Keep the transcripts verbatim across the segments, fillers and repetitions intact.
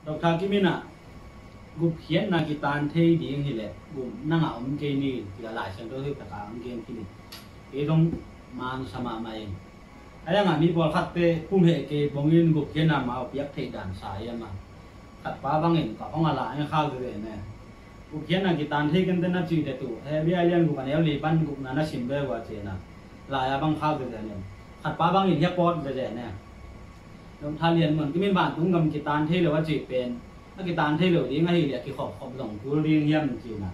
Doctor Kim in ah, gupkhiatna kitan thei ding hileh gupna ngah om kei ni, tiah Lai Siangtho hi takah hong gen khin hi. Kei zong man sa mahmah ing. A yang ah mi pawlkhatte pum heh kei bangin gupkhiatna mau piak theih dan sa hiam a. Khatpa bangin ka hong a la heng khak zen e. Gupkhiatna kitan thei kenten a cih te tu Hebru a lian guk a neu li pan gukna na sim ve ua cihna. Lai a bang khak zen e. Khatpa bangin hia pawt zen e. Doctor Lian Muan Kim in vantung gam kitan thei lo a cih pen a kitan thei lo ding ahih leh a kikhop khop zong kul ding hiam cihna.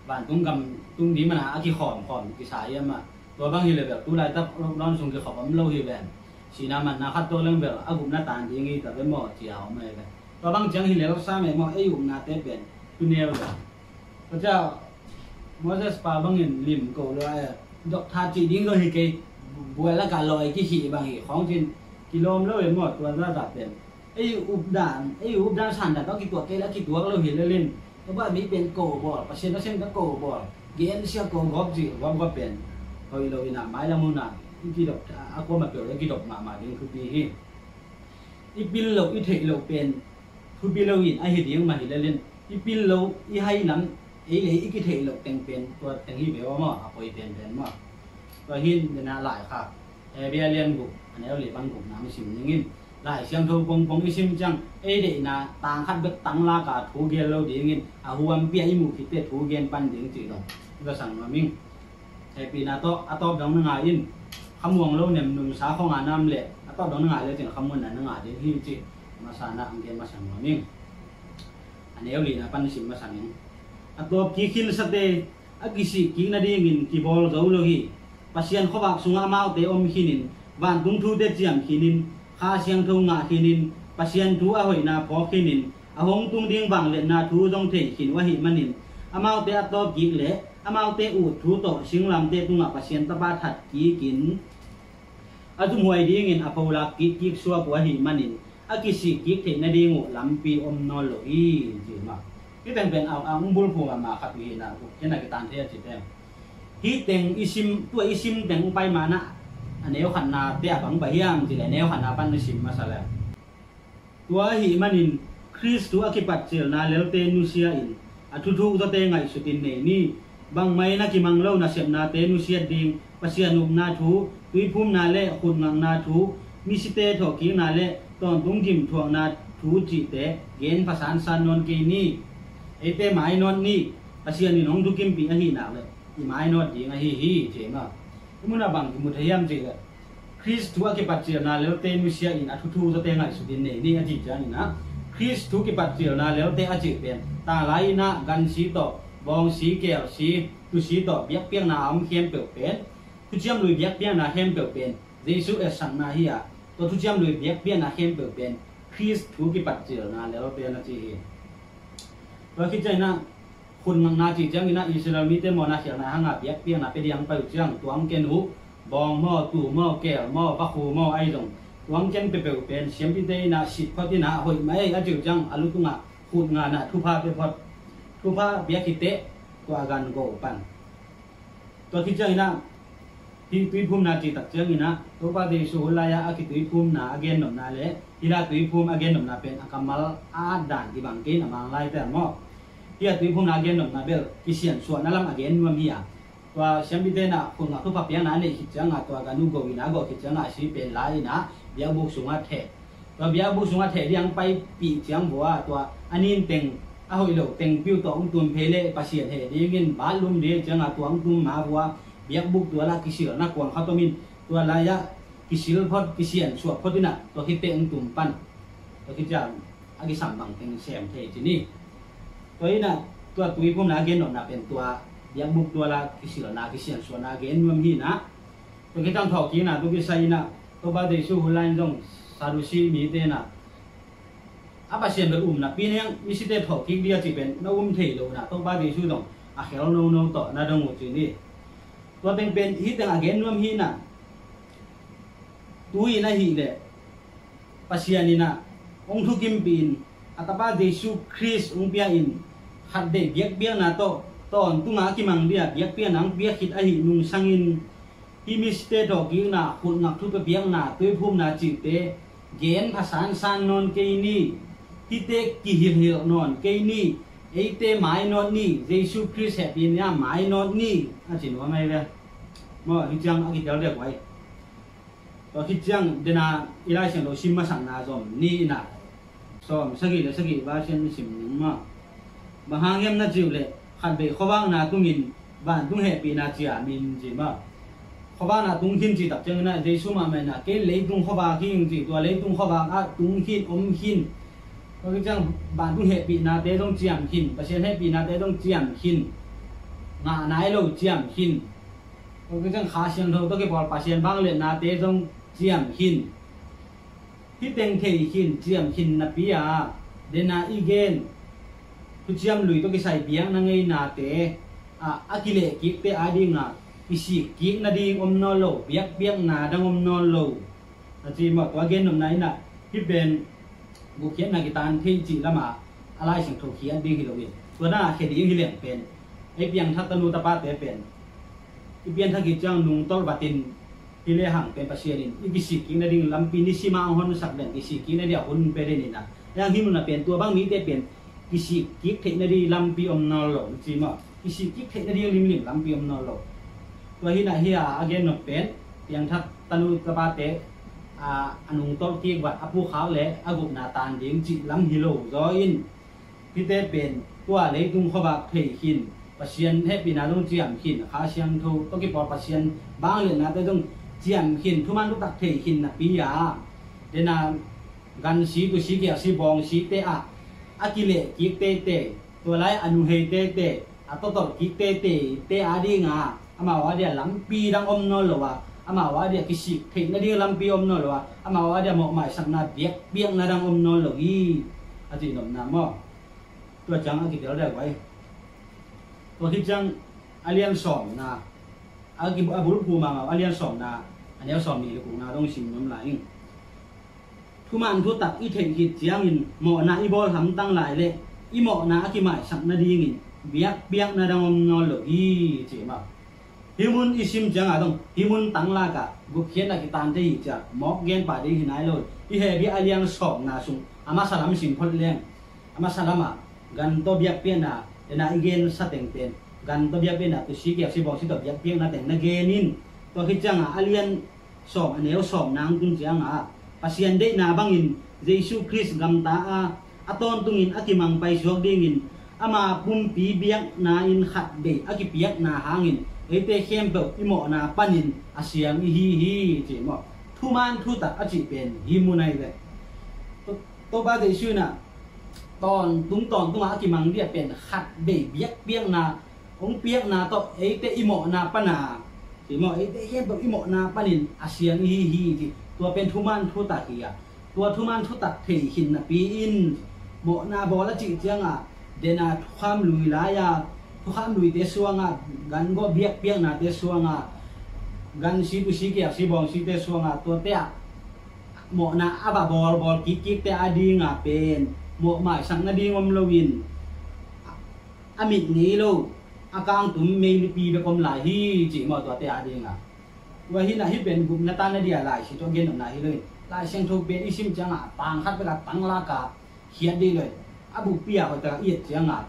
Vantung gam tung ding mana a kikhawm khawm kisa hiam a. Tua bang hi leh bel tulaitak lockdown sung kikhop om lo hi ven. Sihna manna khat tawh leng bel a gupna tan ding hi ta ve maw ci a om ahi ve. Tua bang ciang hi leh laksa meh maw ei upnate pen tu neu lo. Tua ciang Moses pa bangin lim ko lo a, doctor cih ding zong hi kei, buai lakah lawi kihih bang hi khawng cin kilawm lo hi maw tua zahzah pen. Ei updan, ei updan sandan tawh kituak kei la kituak lo hi lelin. Tua bang mi pen ko bawl, Pasian a sem ka ko bawl. Gen sia ko gawp cih, gawp gawp pen. Hoih lo inah, mailam hunah, i kidop, a kuama peuh i kidop mahmah ding thupi hi. I pil lo, i theih lo pen thupi lo in ahi ding mah hi lelin. I pil lo, i hai lam, ei le i kitheih lo teng pen, tua teng hi ve aw maw, a poi pen pen maw. Tua hin, dena lai kha. Hebru a lian guk, a neu li pan gukna hong sim ning in. Lai Siangtho pongpong i sim ciang, ei deihna tang khat bek tang laka thu gen lo dingin, a huampi a i muh khitte thu gen pan ding cih dong. I ka sang nuam ing. Hehpihna tawh, a tawp dong na ngai in. Khamuang lo nem num sa khong a nam le, a tawp dong na ngai le cin khamuanna na ngai ding hi cih. Masa na ang gen masa nuam ing. A neu lina pan sim masa ning. A tawp kikhin sate, a kisih kik nadingin kibawl zo lo hi. Pasian khuavak sungah amaute om khinin, vantung thute ciam khinin, Kha Siangtho ngah khinin, Pasian thu a hoihna phawk khinin, a hong tung ding vangliatna thu zong thei khin uh ahih manin, amaute a tawp kik le amaute ut thu tawh singlamteh tungah Pasian tapa that kikin, a zumhuai dingin a pholak kik kik suak uh ahih manin, a kisik kik theih nading uh lampi om nawn lo hi, ci mah. Hih teng pen a, a hong bulphuh a mah khat uh hi na, gupkhiatna kitan thei a ci teng. Hih teng i sim, tua i sim teng pai manah, a neu khatna te a bang bang hiam ci le, neu khatna pan i sim masa le. Tua ahih manin, Khrist thu a kipat cilna lelte nusia in, a thuthuk zawte ngaihsutin nei ni. Bangmah in a kimang lo nasepnate nusiat ding, Pasian upna thu, tuiphumna le khutngakna thu, misite thawhkikna le tawntung gimthuakna thu cihte gen phasansan nawn kei ni. Eite mainawt ni, Pasian in hong thukimpih ahih nak le i mainawt ding ahi hi, ci mah. Hih munah bang kimu thei hiam cih le, Khrist thu a kipat cilna lelte nusia in a thuthuk zawte ngaihsutin nei ni a cih ciangin ah, Khrist thu kipat cilna lelte a cih pen, tanglai in ah gansi tawh, bawngsi, kelsi, tusi tawh biakpiakna a om khempeuh pen, thuciam lui biakpiakna khempeuh pen, Jesu etsakna hi a, tua thuciam lui biakpiakna khempeuh pen, Khrist thu kipat cilna lelte na ci hi. Tua khit ciangin ah, khutngakna cih ciangin ah Israel mite mawhna khialhna hanga biakpiakna pia ding pai uh ciang tuang ken uh, bawng maw, tu maw, keel maw, vakhu maw, ahi zong tuang ken peuhpeuh pen siampite in ah sit phot in ah hoih mah ei a ci uh ciang a lu tungah khutngakna thupha pia phot. Thupha biak khit teh tua a gan go pan. Tua khit ciangin ah, hih tuiphumna cih tak ciangin ah, Topa Jesu hun lai-ah a kituiphumna a gennopna le hih lai tuiphum a gennopna pen a kammal a at dan kibang kei in a Mang laite maw. Hih a tuiphumna a gennopna bel kisiansuahna lam a gen nuam hi a. Tua siampite in ah khutngak thupha piakna a neih khit ciangah tua gan uh go in ah a gawh khit ciangah a si pen la in ah biakbuk sungah theh. Tua biakbuk sungah theh ding paipih ciang vua tua a nin teng a hoih lo teng piu tawh hong tum phei leh Pasian heh dingin bat lum ding ciangah tua hong tum ma vua biakbuk tua lah kisilna kuang khat om in tua lai-ah kisil phot kisian suak phot in ah tua khit teh hong tum pan. Tua khit ciang a kisam bang teng sem thei ci ni. Tua in ah tua tuiphumna a gennopna pen tua biakbuk tua lah kisilna kisian suahna a gen nuam hi in ah. Tua khit ciang thawhkikna tua kisai in ah Topa Jesu hun lai in zong Sadusi mite in ah a Pasian bel um napi in ah misite thawhkik ding a cih pen na um thei lo in ah Topa Jesu zong a khel nono tawh na dong uh ci ni. Tua teng pen hih teng a gen nuam hi in ah tu in ahih leh Pasian in ah hong thukimpih in a tapa Jesu Khrist hong pia in khat deih biakpiakna tawh tawntunga a kimang ding a biakpiakna hong piak khit ahih nungsangin hih misite thawhkikna, khutngak thupha piakna, tuiphumna cihte gen phasansan nawn kei ni. Hihte kihilhhilh nawn kei ni, eite mainawt ni, Jesu Khrist hehpihna mainawt ni, a ci nuam ahi ve. Maw, hih ciang a kitel dek uh ahi. Tua khit ciang dena i Lai Siangtho sim masakna zom ni inah, sawm sagih le sagih Pasian sim ning maw. Bang hang hiam na cih uh leh khatvei khuavakna tungin vantung hehpihna ciam in ci maw. Khuavakna tung khin cih tak ciangin ah Jesu mahmah inah kei leitung khuavak hi ing ci, tua leitung khuavak ah tung khin om khin. Tua khit ciang vantung hehpihnate zong ciam khin, Pasian hehpihnate zong ciam khin, ngah nai lo ciam khin. Tua khit ciang Kha Siangtho tawh kipawl Pasian vangliatnate zong ciam khin. Hih teng thei khin, ciam khin napi-a dena i gen thuciam lui tawh kisai biakna ngeinate ah a kilehkikte adinga kisik kik nading om nawn lo, biakpiakna dang om nawn lo. A ci maw, tua gennopna inah hih pen gupkhiatna kitan thei cih lama a Lai Siangtho khiat ding hi loin, tua dana khia ding hi leng pen ei piangthak tanu tapate pen i pianthak hi ciang nungtolh vatin hi lehang pen Pasian in i kisik kik nading lampi nisim a hong honsak leng kisik kik nading a hun pe den inah, lehang hih muna pen tua bang mite pen kisik kik theih nading lampi om nawn lo ci maw. Kisik kik theih nading limlim lampi om nawn lo. Tua hinah hih a a gennop pen piangthak tanu tapate a nungtolh kik vat a pukhak le a gupna tan ding cih lam hi lo zaw in, hihte pen tua leitung khuavak thei khin, Pasian hehpihna zong ciam khin, Kha Siangtho tawh kipawl Pasian vangliatnate zong ciam khin, thuman thutak thei khin napi-a dena gansi tusi kiaksi bawngsite ah a kilehkik teitei, tua lai a nuhei teitei, a totolh kik teitei te adinga amau adia lampi dang om nawn lo a, amau adia kisik theih nading lampi om nawn lo a, amau adia mawhmaisakna biakpiakna dang om nawn lo hi, a cihnopna maw. Tua ciang a kitel dek uh ahi. Tua khit ciang a lian sawmna, a ki- a bulphu mahmah a lian sawmna, a neu sawmnih le gukna dong sim nuam lai ing. Thuman thutak i theih khit ciangin mawhna i bawl hamtang lai leh i mawhna a kimaisak nadingin biakpiakna dang om nawn lo hi ci maw. Hih mun i sim ciangah dong hih mun tanglakah gupkhiatna kitan thei hi ciah mawk genpa ding hi nai lo. I Hebru a lian sawmna sung a masa lam sim phot leng, a masa lamah gan tawh biakpiakna, dena i gensa teng pen gan tawh biakpiakna, tusi kiaksi bawngsi tawh biakpiakna teng na gen in. Tua khit ciangah a lian sawm a neu sawm nang tun ciangah Pasian deihna bangin Jesu Khrist gamta a, a tawntungin a kimang paisuak dingin ama pumpi biakna in khatvei a kipiakna hangin eite khempeuh i mawhna panin a siang i hi hi ci maw. Thuman thutak a cih pen hih mun ahi ve. To- Topa Jesu inah tawntung tawntungah a kimang dih a pen khatvei biakpiakna hong piakna tawh eite i mawhna pana, ci maw, eite khempeuh i mawhna panin a siang i hi hi ci. Tua pen thuman thutak hi a, tua thuman thutak thei khin napi-in mawhna bawl a cih ciangah dena thukham lui lai-a, thukham luite suangah, gan gawh biakpiaknate suangah, gan si tusi kiaksi bawngsite suangah tuate ah mawhna a va bawlbawl kikkikte adinga pen mawhmaisak nading om loin a mit ngei lo, a kangtum meilupi bek om lai hi ci maw tuate adinga. Tua hinah hih pen gupna tan a dia Lai Siangtho gennopna hi loin, Lai Siangtho pen i sim ciangah tang khat bek a tanglakah khiat dih loin, a bukpi a hoihtak a i et ciangah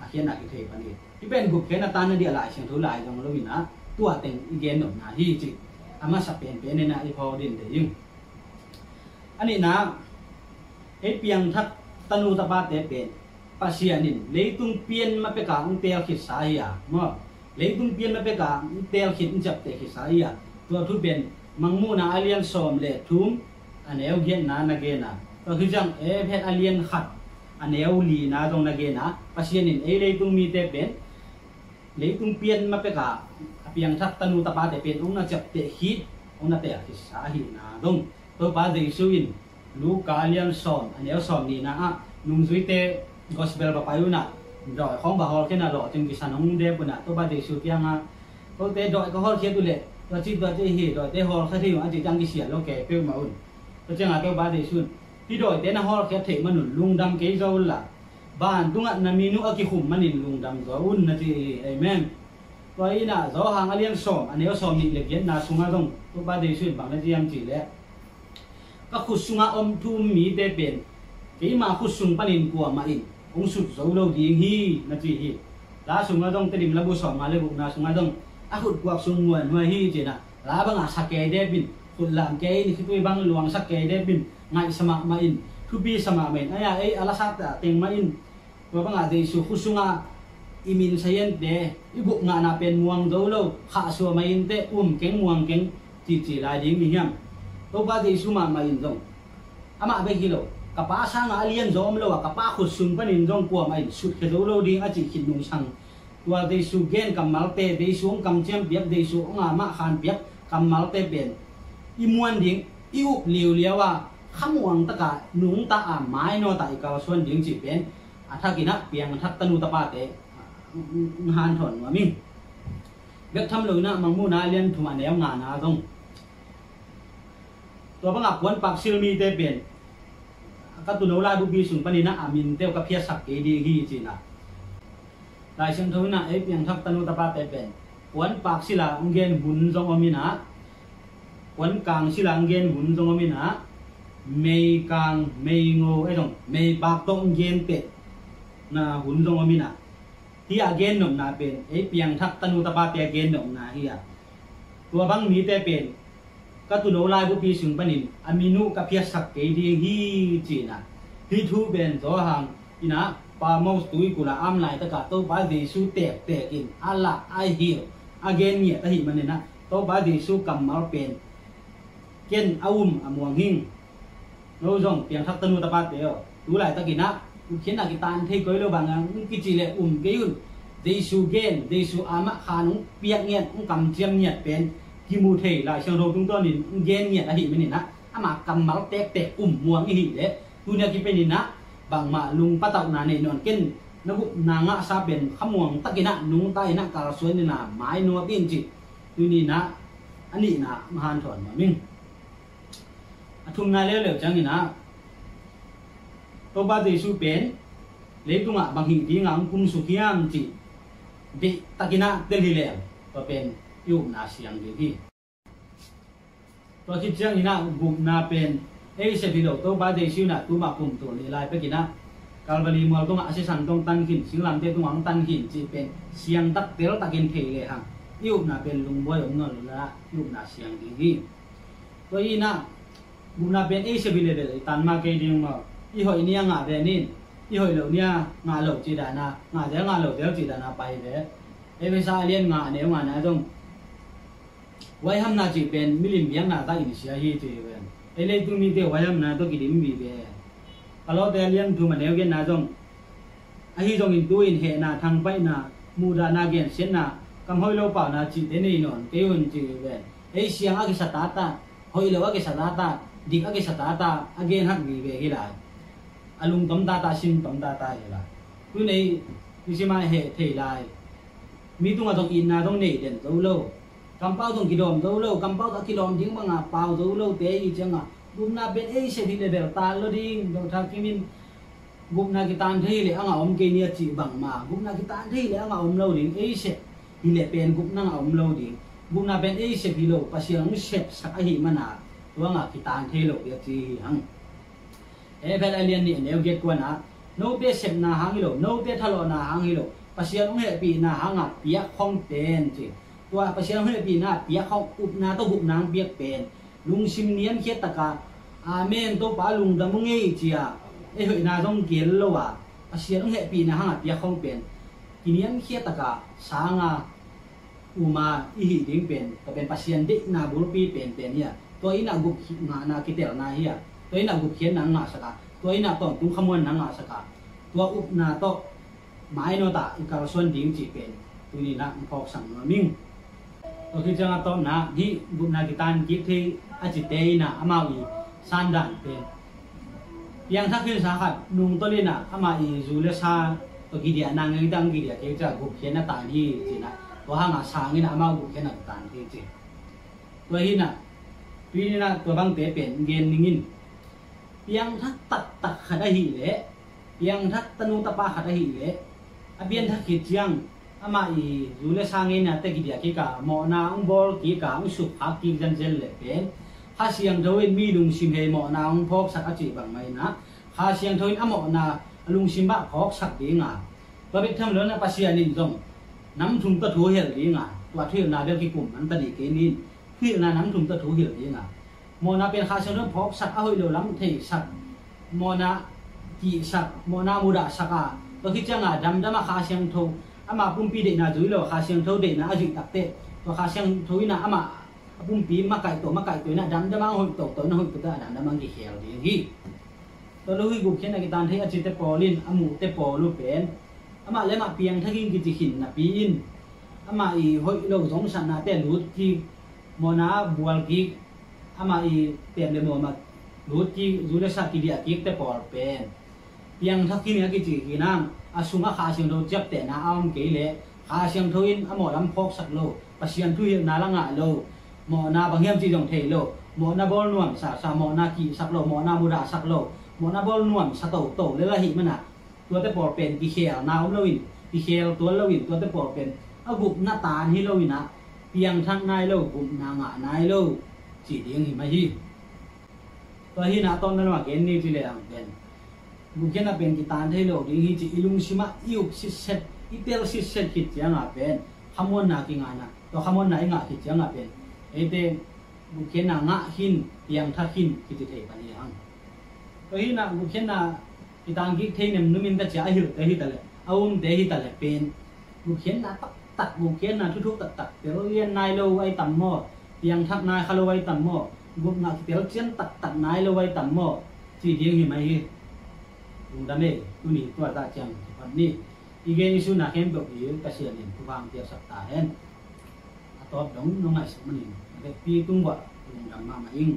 a khiatna kithei pan hi. Hih pen gupkhiatna tan a dia Lai Siangtho lai zong loinah tua teng i gennopna hi ci. A masa penpen inah i phawk din dei ing. A nihna, ei piangthak tanu tapate pen Pasian in leitung pian ma peka hong teel khitsa hi a maw. Leitung pian ma peka hong teel khit hong ciapteh khitsa hi a. Tua thu pen Mangmuhna a lian sawm le thum a neu giatna na gen a. Tua khit ciang Efesa a lian khat a neu lina zong na gen a. Pasian in ei leitung mite pen leitung pian ma peka a piangthak tanu tapate pen hong na ciapteh khit, hong na teel khitsa ahihna zong Topa Jesu in Luka a lian sawm a neu sawm nihna ah nungzuite gospel va pai unah dawi khawng va hawlkhia a, lawhcing kisan hong dep unah Topa Jesu kiangah, kote dawi ka hawlkhiat uh leh tua ci tua ci hi, dawite hawlkhia thei ung a cih ciang kisial lo kei peuhmah un. Tua ciangah Topa Jesu in hih dawite na hawlkhiat theih manun lungdam kei zaw unla vantungah na min uh a kikhum manin lungdam zaw un na ci hi. Amen. Tua inah Johan a lian sawm a neu sawm nih le giatna sungah zong Topa Jesu in bang na ci hiam cih leh, ka khut sungah om thu um mite pen Keima khut sung panin kuamah in hong sut zo lo ding hi, na ci hi. La sungah zong, Tedim labu sawmnga le gukna sungah zong, a khutkuak sung muanhuai hi, ci-in ah, la bangah sa kei dep in, khut lam kei in, khitui bang luangsak kei dep in, ngaihsa mahmah in, thupi sa mahmah in, a ya ei a lasakte teng mah in, tua bangah Jesu khut sungah i min sayente, i gupngahna pen muang zo lo, khahsuah mah inteh, um keng muang keng, cici lai ding hi hiam? Topa Jesu mahmah in zong, amah bek hi lo, ka Pa sangah a lianzaw om lo a, ka Pa khut sung panin zong kuamah in sutkhia zo lo ding a cih khit nungsang, tua Jesu gen kammalte, Jesu hong kamciam piak, Jesu hong amah khan piak kammalte pen i muan ding, i up liuliau a, khamuang taka nungta a, mainawta i kalsuan ding cih pen a thakin ah piangthak tanu tapate hanthawn nuam ing. Bek tham lo in ah Mangmuhna a lian thum a neu ngana zong, tua bangah puanpak sil mite pen ka tuuno laibupi sung panin ah a minte uh ka phiatsak kei ding hi, ci-in ah. Lai Siangtho in ah ei piangthak tanu tapate pen puanpak sila hong gen hun zong om in ah, puankang sila hong gen hun zong om in ah, meikang, meingo, ei zong, meipak tawh hong gentehna hun zong om in ah, hi a gennopna pen ei piangthak tanu tapate a gennopna hi a, tua bang mite pen ka tuuno laibupi sung panin a min uh ka phiatsak kei ding hi, ci-in ah, hih thu pen Johan in ah Patmos tuikulh ah a om laitakah Topa Jesu tektek in a lah a hilh a gen ngiat ahih manin ah, Topa Jesu kammal pen ken a um a muang hing. No zong piangthak tanu tapate aw, tu laitakin ah gupkhiatna kitan thei koi lo, bang hang kici leh um kei un. Jesu gen, Jesu amah khan hong piak ngiat, hong kamciam ngiat pen kimu thei, Lai Siangtho tungtawnin hong gen ngiat ahih manin ah, ama kammal tektek um muang i hih leh, tuni a kipanin ah bangmah lungpatauhna nei nawn ken, na gupna ngahsa pen khamuang takin ah nungta in ah kalsuan in ah mainawt in, ci. Tuni in ah a nihna hanthawn nuam ing. A thumna leuleu ciangin ah, Topa Jesu pen leitungah bang hih dingah hong kumsuk hiam cih deihtakin ah tel hi leng, tua pen i upna siang ding hi. Tua khit ciangin ah gupna pen ei sep hi lo, Topa Jesu in ah tuma kum tul nih lai pekin ah Kalvari mual tungah a sisan tawh hong tan khin, singlamteh tungah hong tan khin cih pen siangtak teltakin thei lehang, i upna pen lungbuai om nawn lo in ah i upna siang ding hi. Tua hi in ah, gupna pen ei sep hi leh bel i tan mah kei ding maw. I hoih ni a ngah ve nin, i hoih loh ni a ngah lo cih dan a, ngah zel ngah lo zel cih dan a pai ve. Efesa a lian nga a neu ngana zong, huaihamna cih pen milim biakna tak in sia hi ci hi ven. Ei leitung mite huaihamna tawh kidim vive. Kolote a lian thum a neu giatna zong, ahi zongin tu-in hehna, thangpaihna, muhdahna, gensiatna, kam hoih lo pauna cihte nei nawn kei un ci hi ven. Ei siang a kisa tata, hoih lo a kisa tata, dik a kisa tata a gen hak vive hi lai. A lungtom tata, simtom tata hi lai. Tu-in ei nisim a heh thei lai. Mi tungah zong itna zong nei den zo lo. Kampau zong kidawm zo lo, kampau tawh a kilawm ding banga pau zo lote i hih ciangah, gupna pen ei sep hi leh bel tan lo ding, Doctor Kim in gupna kitan thei hi leh a ngah om kei ni a cih bangmah, gupna kitan thei hi leh a ngah om lo ding, ei sep hi leh pen gupna ngah om lo ding. Gupna pen ei sep hi lo, Pasian hong sepsak ahih mana tua ngah kitan thei lo hi a ci hi hang. Efesa a lian nih a neu giat kuana, note sepna hang hi lo, note thalawhna hang hi lo, Pasian hong hehpihna hangah piak khong pen ci. Tua Pasian hong hehpihna piak khong, upna tawh gupna hong piak pen lungsim niamkhiat taka, Amen, Topa lungdam ung ei, ci-a ei hoihna zong gel lo a, Pasian hong hehpihna hangah piak khong pen kiniamkhiat taka sanga uma i hih ding pen, tua pen Pasian deihna bulpi penpen hi a, tua in ah gupkhiatna kitelna hi a, tua in ah gupkhiatna ngahsak a, tua in ah tawntung khamuanna ngahsak a, tua upna tawh mainawt ah i kalsuan ding cih pen tuni in ah hong phawksak nuam ing. Tua khit ciang a tawpna, hih gupna kitan kik thei a cite in ah amau i sandan pen, piangthak khinsa khat nungtolh in ah amah i zu le sa tawh kidiahna ngei dang kidiah kei ciah gupkhiatna tan hi ci-in ah, tua hangah sang in ah amau gupkhiatna tan hi ci. Tua hi in ah, tuni in ah tua bangte pen gen ning in, piangthak taktak khat ahih leh, piangthak tanu tapa khat ahih leh, a pianthak khit ciang amah i zu le sa ngeinate kidiah kik a, mawhna hong bawl kik a, hong sukkhak kik zenzen leh pen, Kha Siangtho in mi lungsim hei mawhna hong phawksak a cih bangmah in ah, Kha Siangtho in a mawhna a lungsim ah phawksak ding a, tua bek tham lo in a Pasian in zong nam thum tawh thu hilh ding a, tua thuhilhna bel kikum manta dih kei ni in, thuhilhna nam thum tawh thu hilh ding a, mawhna pen Kha Siangtho in phawksak, a hoih lo lam theisak, mawhna kihsak, mawhna mudahsak a, tua khit ciang a damdam a Kha Siangtho ama pumpi deihna zui lo, Kha Siangtho deihna a zuih takteh, tua Kha Siangtho in a amah a pumpi makaihto, makaihto in a damdam a hoih toto in a hoih toto a damdam a kikhel ding hi. Tua lo hi gupkhiatna kitan thei a cite pawl in a muhte pawl uh pen amah le amah piangthak in kici khin napi in, amah i hoih lo zongsatnate lut kik, mawhna bual kik, amah i pem le muam a lut kik, zu le sa kidiah kikte pawl pen piangthak khin a kici khin ang, a sungah Kha Siangtho ciaptehna a om kei leh, Kha Siangtho in a mawh lam phawksak lo, Pasian thuhilhna la ngah lo, mawhna bang hiam cih zong thei lo, mawhna bawl nuamsa sa, mawhna kihsak lo, mawhna mudahsak lo, mawhna bawl nuamsa toto le la hih man a, tuate pawl pen kikhelna om lo in, kikhel tuan lo in, tuate pawl pen a gupna tan hi lo in a, piangthak nai lo, gupna ngah nai lo, ci ding hi mah hi. Tua hi in a tawpna lam a gen ni ci leh ang pen, gupkhiatna pen kitan thei lo ding hi ci i lungsim ah i up sitset, i tel sitset khit ciang a pen khamuanna kingah in a, tua khamuanna i ngah khit ciang a pen eite gupkhiatna ngah khin, piangthak khin kici thei pan hi hang. Tua hi in a gupkhiatna kitan kik thei nemnum in ta ci a, a hilhte hi ta leh, a umte hi ta leh pen gupkhiatna taktak, gupkhiatna thuthuk taktak tel lian nai lo a i tam maw, piangthak nai kha lo a i tam maw, gupna kitel cian taktak nai lo a i tam maw, ci ding hi mah hi. Lungdam ei, tuni tua zah ciang kipan ni. I gen i suna khempeuh hi Pasian in thupha piaksak ta hen. A tawp dong nong ngaihsut manin a vekpi tung uah lungdam mahmah ing.